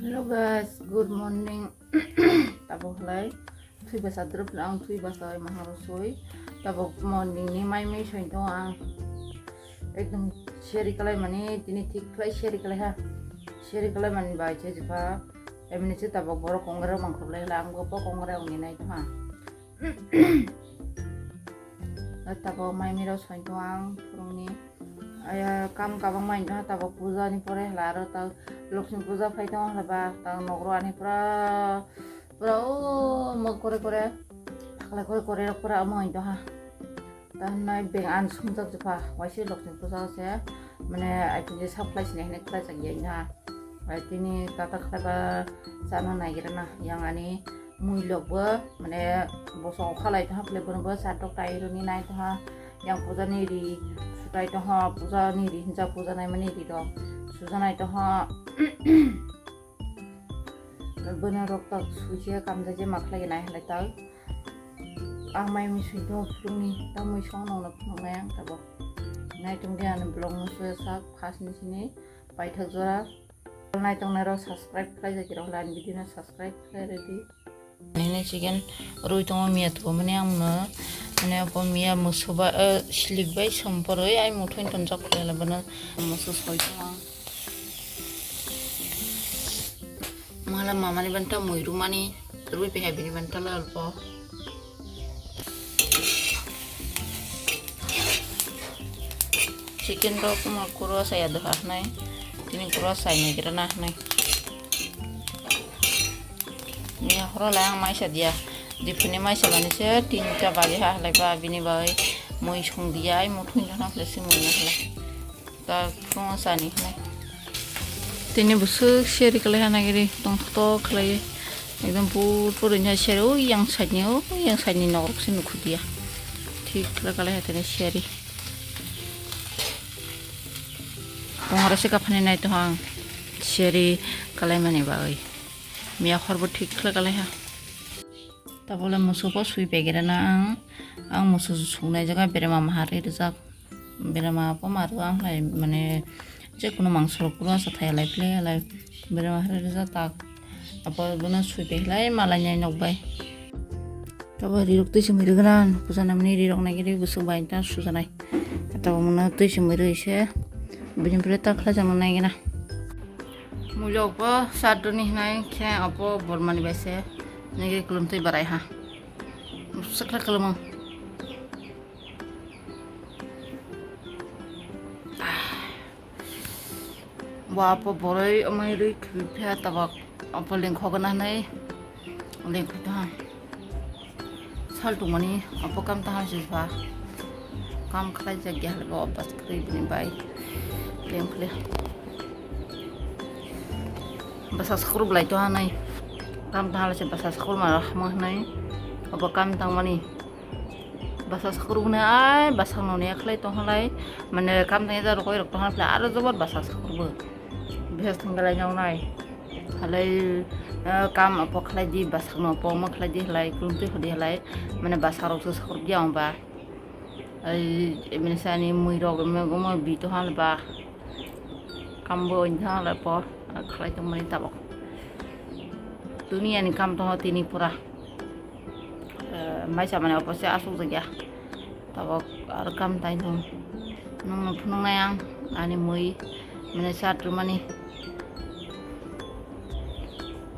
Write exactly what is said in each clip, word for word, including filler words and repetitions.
Hello guys, good morning. Tabok halai thui basa drop ang thui basa oi mahang soi. Tabok morning ni mai mai soi to ang ekdom seri kalai mani tini thik khlai seri kalai ha. Seri kalai mani bai je jiba emni se tabok borok kongre mangkhlai la ang bo kongre ong ni nai to ha. Tabok mai mai rok soi to ang phurung ni. Aya kam kabang mai to tabok puja ni pore hla aro ta Lakshmi puja phai tongo hla ba ta nokro ani pura pura o mok kore kore phaklai kore kore rok pura amo to ha. Ta nai beng an sumjak jepha waise Lakshmi puja se mane ai tini sak khlai sini hene khlai jak ya ha. Ai tini tata khlai ba chana nai gira na yang ani mui lok bo mane bosong khalai to ha phle bono bo sa tok tai roni nai to ha. Yang puja ni ri sutai to ha puja ni ri hinja puja nai mani ri rok suja nai to ha. Bono rok tak suiya kamjak je makhlai nai halai tak. Ang mai mui sui to phulung ni ta mui song nong na phulung nai ang tabok. Nai tong dia ani vlog no suya sak first ni sini paithak jora. Nai tong nai rok subscribe khlai jaki rok lan video no subscribe khlai ready. Nini chicken rui tongo miya tubo mani ang no. Mane ko miya musu ba, eh, silik bai som poroi ai muthun ton jok khlai la bono. Musu soi tongo. Mala mamani banta mui rumani rui pe habini banta la alpo. Chicken rok kuma kuro saya doha hnai. Tini kuro sai ni gira na hnai. Ni horo la ang maisa dia. Dipuni maisa mani se tinta baji ha halai ba bini bai mui song dia ai muthun jana halai se mui na halai. Ta phungo chani hinwi. Tini bwswk seri kalaiha nagiri tongthok khlaiwi. Ekdom pur pur wngya seri o yang side ni o yang side ni nok rok se nukhudiya. Thik khlai kalaiha tini seri. Tongra se kaphani nai tongha ang seri kalaimani bagwi. Miya hor bo thik khlai kalaiha. Tabole musugo sui pegere na ang. Ang musu sungnai jaga berema maha ri rijak. Berema po maru ang lai mane je kono mangso rok pura sa thai lai phle lai berema hari rija tak apo bono sui pe lai malai nai nok bai. Tabo ri rok twi simi ri gran puja namni ri rok nai ri busuk bai ta suja nai. Tabo mono twi simi ri se bini pore ta khlai jang nai gina. Mulok po sat doni hinai khe apo bormani bai se nai kulum twi barai ha. Sakra kalamo. Wa po boroi amai rui khwi pha tabak apo lengkho gana nai lengkho ta sal tongmani apo kam ta ham siswa kam khlai jak ya halbo bas kri bini bai lengkhle basa sakur belai to hanai kam ta hala se basa sakur ma hama hanai apo kam tangmani. Basa sakur bune ai basa no ne khlai tong halai mane kam tang ja rokoi rok tong halai aro jobor basa sakur bo bes thang galai nyau nai halai kam apo khlai di basa no apo ma khlai di halai kulum twi hodi halai mane basa rok se sakur ya ong ba ai mane sani mui rok me go ma bi tong halai ba kam bo ong halai po khlai tong mani tabok duniya ni kam tong tini pura. Maisa mane opo se asuk jakya tabok aro kam tai nung nung phunuk nai ang ani mui mane chat rwmani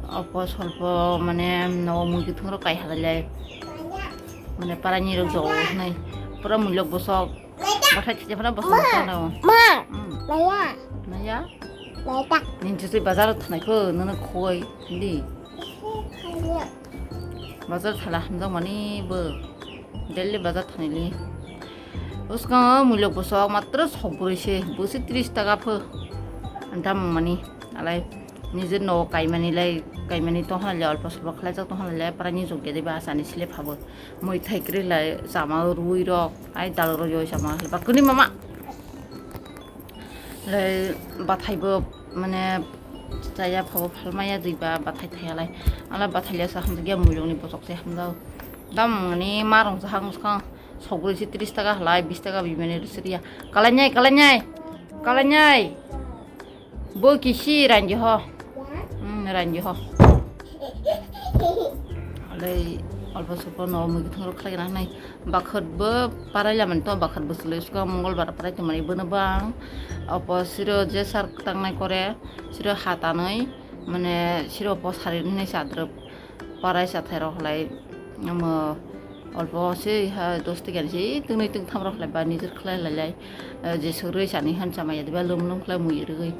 opo solpo mane nogo mui kuthung rok kai halai lai mane parani rok jogo hinai pura mui lok bosok bathai thija phano bosok ma naya naya ninchisi bazar thanai pho nono khoi hindi. Bazar thala hamjak mani bo daily bazar thanili. Bwskango mulok bwsok matro sok brwi se bwse tris taka pho. Dam mani alai nije no kaimani lai kaimani tohna le olpo sobo khlaijak tohna le para ni jok gede ba asani sile phabo. Mui thai kwrwi lai chama rwi rok ai dal rok yoi chama ba kuni mama. Le bathai bo mane chaya phabo phalmaya dui ba bathai thaya lai ala bathai le sa hamjak ya mulung ni bosok se hamjak dam ni marung jahang muskang sogri si tris taka halai bis taka bimani rwsiriya kalanyai kalanyai kalanyai bo kisi ranji ho. Hmm. Rangi ho. Alai albo sopo no mui thang rok khlai na nai. Bakhat bo parai la man to bakhat bo sulai suka mongol bar parai to mani bono bang. Opo siro je sar tang nai kore siro hatanoi mane siro opo sari nai sadrop parai sa thai rok lai. Amo Olpo se ha dos tiga ni se twngnwi tungtham rok khlai ba nijor khlai lai lai, eh, jeswk rwi sani han chamaya diba lum lum khlai mui rwgwi.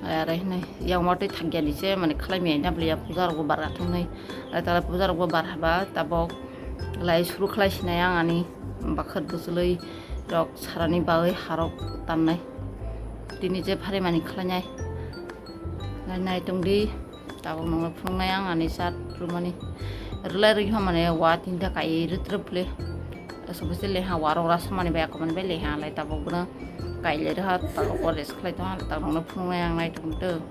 Arai hinwi yang watwi thangya ni se mani khlai maya na bwlai ya puja rok bo bar thangwi. Arai tala puja rok bo bar haba tabok lai suru khlai sinai ang ani bakhat bwchwlwi rok sarani bagwi harok tannai. Tini je phari mani khlainai. Nai nai tongdi. Tabuk nungno phunuknai ang ani chat rwmani. Rwlai rwkhe mane wa tinta kai rwtrwp le. Aswk se leha warok rasa mani bai akomani bai leha lai tabuk bono kai le rwha tabuk o rest khlai tongha tabuk nungno phunuknai ang nai tongdo.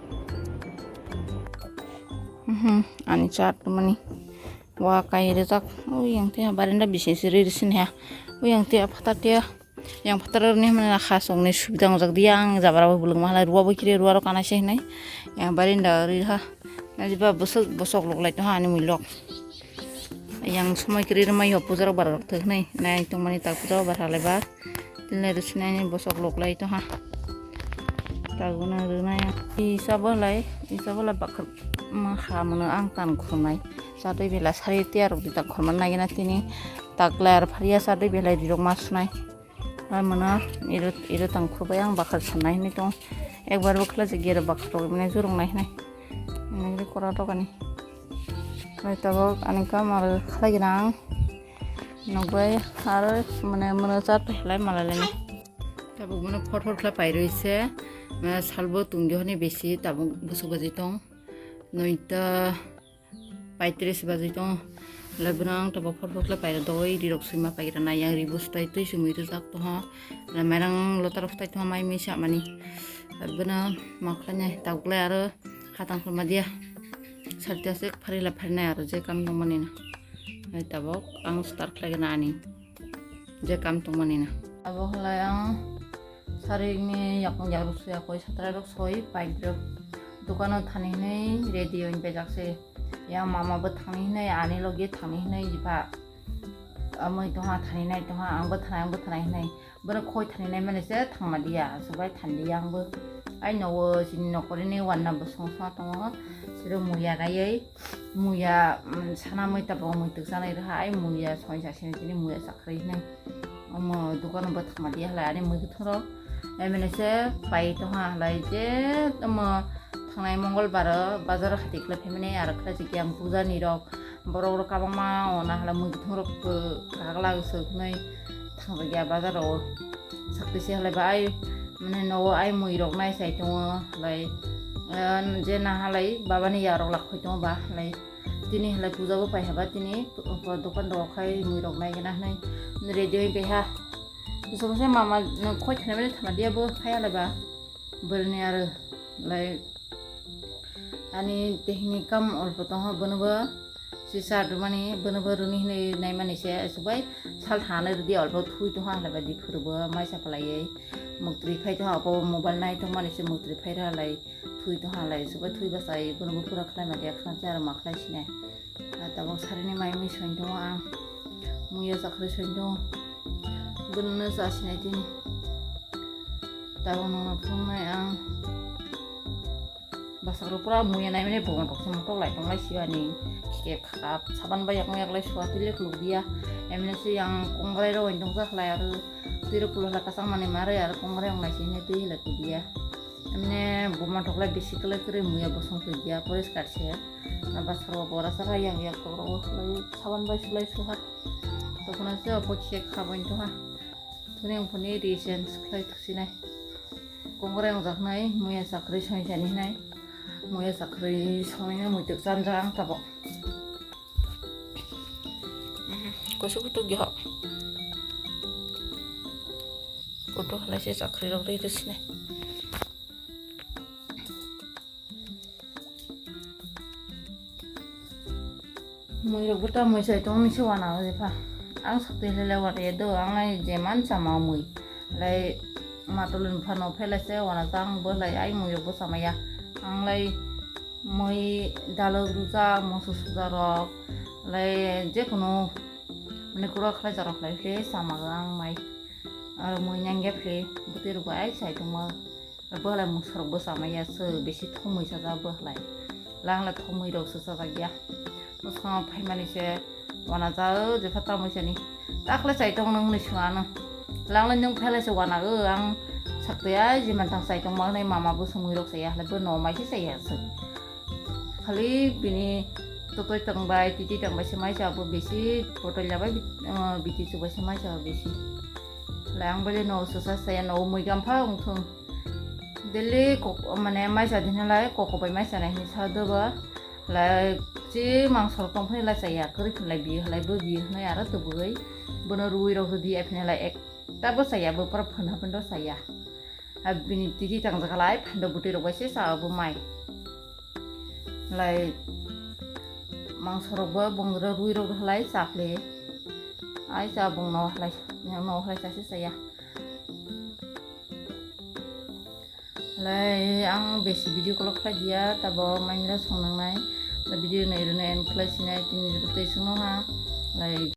Mhm, ani chat rwmani. Wa kai rwjak. Ui yang te barinda bising siri rwsin ha. Ui yang te phatar te. Yang phatar ni mane khasong ni subida wngjak di yang jabra bo bulung ma halai ruwa bo kiri ruwa rok kana se hinai yang barinda ri ha. Nai ba bosok bosok lok lai to ha ani mui lok. Yang somoi kiri rwmai yo puja rok bar rok thok hinai nai tong mani tak puja bar halai ba. Tinai rwsinai ni bosok lok lai to ha. Taguna rwnai isa bo lai isa bo lai bakar ma ha mano ang tan khonai. Sadoi bela sari tiar rok di tak khonma nai na tini tak lai ar pharia sadoi bela ri rok ma sunai. Ar mano iro iro tang khurbai ang bakar sanai hinui tong. Ekbar bo khlai jagya ro bakar rok mane jurung nai hinai. Nangri kora rok ani. Nai tabok ani kam aro khlai gina ang. Nokbai aro mane mano chat lai malai lai. Tabok mano phot phot khlai pai roi se. Mane salbo tungyo hwnwi besi tabok bwswk bwswk tong. Noita. Paitris bajwi tongo. Lai bono ang tabok phor phor khlai paira dogwi rirok swima paira nai yang ri bwswtai twi swngwi rwjak tongo. Lai mairang lota rok tai tongo mai misa mani. Lai bono ma khlainai tabuk lai aro hatang khulma dia. Sarti aswk phari lai pharinai aro je kam tongmani na. Lai tabok ang start khlai gana ani. Je kam tongmani na. Abo halai ang sarikni yakung yakruk suya koi satrai rok soi bike rok dukano thani hinui ready oi bejak se. Yang mama bo thani hinui ani logi thani hinui jiba amoi tongha thani nai tongha ang bo thani ang bo thani hinui bono khoi thani nai mani se thangma dia subai thani dia ang bo. Ai nogo chini nokori ni wanna bo song song tongo siro muya naioi. Muya, mm, sana mui tabok mui twksa nai rwha, ai muya soi sa sini tini muya chakhrai hinai. Omo dukan bo thangma di halai ani mui kuthoro. Emene se pai tongha halai je omo thangnai mongol baro bazar hati khlai phaimani aro khlai se kiyang puja ni rok borok rok kabangma ona halai mui kuthoro kagla swk hinai. Thangjakya bazar o sakti se halai bai mane nogo ai mui rok nai sai tongo halai, ah, je na halai baba ni yarok lakhoi tongo ba halai tini halai puja bo pai haba tini dokan rok khai mui rok nai gana hinai ready oi pai ha. Bwswk se mama khoi thani mani thama dia bo khai halai ba bwrwini aro lai. Ani tehini kam olpo tongha bono bo sisa rwmani bono bo rwni hinwi naimani se subai sal thana rwdi olpo thui tongha halai bai di phuru bo maisa palaiwi muktwi phai tongha obo mobile nai tongmani se muktwi phai rwha lai thui tongha lai subai thui bachai bono bo pura khlai ma dia khna cha rwma khlai sinai. Tabok sarini mai mui soi tongo ang muya chakhri soi tongo bono cha sinai tini tabok nongno phunuknai ang. Bwsarok pura muya naimani bongol rok se motok lai tonglai sibani khike khap saban bai yakung yaklai suatwi le kuluk dia. Emne se yang kongrai rok wng tongsa khlai aro twi rok kuluk khlai kwchang mani ma rwi aro kongrai wng lai sini twi hlai kudia. Emne buma thoklai bisi kwlai kwrwi muya bosong twi dia poriskar se. Bwsarok bora saka yang yak tok rok khlai saban bai sulai suha. Tokona se opo khike khap wng tongha. Thuni wng phuni ri change khlai thusinai. Kongrai wngjaknai muya chakhri soi sani hinai. Muya chakhri soi hinai muituk chanjak ang tabok. Kusu kutuk giho. Kutuk halai se chakhri rok ri sinai. Mui rok bo ta mui sai tong ni se wana o jepha. Ang sakti le le wana ye do ang lai je man chama mui. Lai matulun phano phela se wana tang bo lai ai mui rok bo sama ya. Ang lai Mui dalok rwjak, moso sujakrok, lai jekunu mane kura khlaijakrok lai phle chamago ang mai. Aro mui nangya phle bwtwi rwbai sai tongma. Bwhalai mungsorok bwsa maya se bisi thomwi sajak bwhalai. Langla thomwi rok se sajak ya. Bwskango phaimani se wana ja o jepha tamwi sani. Takle chai tong nung hwnwi swngano. Langla nung phailai se wana o ang sakte ai jiman tang chai tong ma hwnwi mama bwswngwi rok chaya halai bo no mai se chaya se. Khali bini totoi tongbai titi tongbai se mai chabo bisi botol jabai biti chubai se mai chabo bisi. Lai ang bele no susa saya no mui gampha ungthung. Daily kok mane mai sa din lai koko bai mai sa nai sa do ba. Lai chi mangso tong phai lai saya kri khun lai bi lai bo bi nai aro to bui. Bono rui rok di ai phai lai ek ta bo saya bo par phun ha pun do saya. Bini titi tang jaga lai phando butwi rok bai se sa bo mai. Lai mangso rok bo bong rui rok lai sa phle. Ai sa bong no lai no lai sa se saya. Lai ang besi video kolok khlai dia tabo mainla songnang nai. Video nai rune en khlai sinai tini rute sungno ha. Lai